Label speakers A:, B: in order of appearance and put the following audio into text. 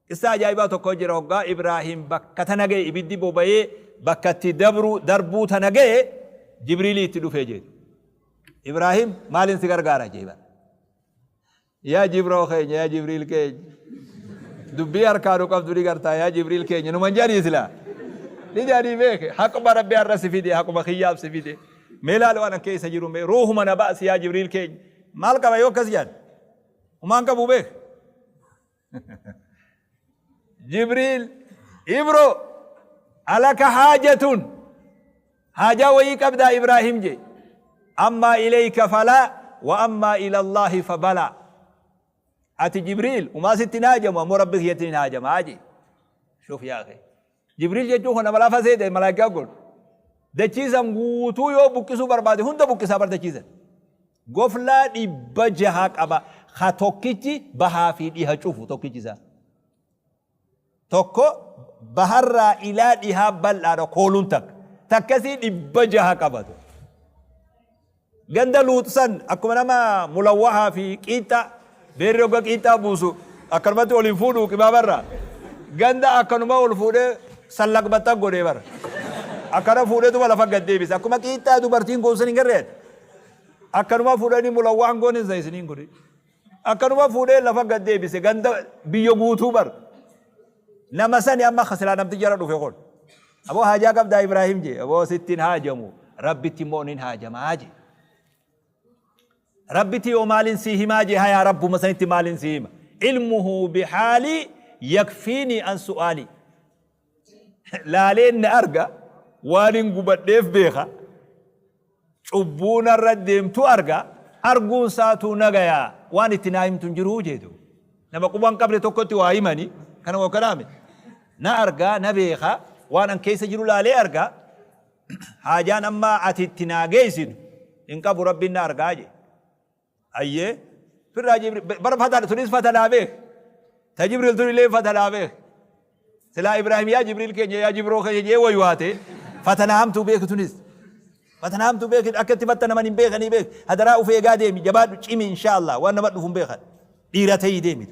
A: Qissaa ajaa'ibaa tokko jira hoggaa Ibraahiim bakka tana ga'e ibiddi boba'ee bakka itti dabru darbuu tana ga'e Jibriilii itti dhufee jedhe. Ibraahiim maaliin si gargaara jee bara. Yaa Jibroo keenya yaa Jibriil keenya dubbii harkaa nu qabdu ni gartaa yaa Jibriil keenya numan jedhanii silaa. Ni jedhanii beeke haquma rabbi har'a si fide haquma kiyyaaf si fide. Mee laal waan an keessa jiru mee ruuhuma na ba'si yaa Jibriil keenya. Maal qaba yoo akkas jedhan? Humaan qabu beek. Jibriil Ibro alaka haajatun haajaa wayii qabdaa Ibraahim je ammaa ilayka falaa wa ammaa ila Allaahi fabalaa ati Jibriil umaa sitti hin haajamu ammoo rabbi kiyyatti hin haajamaa je shuf yaa akhi Jibriil jechuun kun nama lafa seete malaayikaa kun dachii san guutuu yoo buqqisuu barbaade hunda buqqisaa bar dachii san. Goflaa 600 qaba ka tokkichi bahaa fi dhiha cufu tokkichi isaa. Tokko baharraa ilaa dhihaa bal'aadha kooluun takka. Takkasii 600 qabatu. Ganda Luux san akkuma nama mulawwahaa fi qiixxaa, beerri hogga qiixxaa buusu akkanumatti ol hin fuudhuu qibaabarraa. Ganda akkanuma ol fuudhee sallaq baxxaq godhee bara. Akkana fuudheetuma lafa gad deebise. Akkuma qiixxaa dubartiin goonsan hin garree ati. Akkanuma fuudhanii mulawwahan goonin san isiniin godhe. Akkanuma fuudhee lafa gad deebise ganda biyya guutuu bar. Nama sani amma ka silaa namtichi jara dhufe kun. Aboo haajaa qabdaa Ibraahim jee. Aboo sitti hin haajamu. Rabbitti immoo nin haajamaa jee. Rabbitti yoo maalin sii himaa jee hayaa Rabbuma sanitti maalin sii hima. Ilmuhu bihaalii yakfiinii an su'aalii. Laaleen na arga waanin gubadheef beeka. Cubbuu narra deemtu arga, arguun isaatuu na gaya, waan itti naa himtu hin jiruu jee duuba. Nama quba hin qabne tokkotti waa himani, kana moo kanaa miti. Na arga, na beeka, waan an keessa jiru laalee arga, haajaan amma ati itti naa geessitu hin qabu Rabbiin na argaa jee. Hayyee. Firraa Jibriil bara fatana tunis fatanaa beek. Ta Jibriil tun illee fatanaa beek. Silaa Ibraahim yaa Jibriil keenya yaa Jibroo keenya jee waywaate fatanaa hamtuu beeku tunis. Fatanaa hamtuu beeku akka itti fattanaman hin beekanii beek. Hadaraa uf eegaa deemi jabaadhu cimi inshaallah waan nama dhufu hin beekan. Dhiira ta'ii deemi.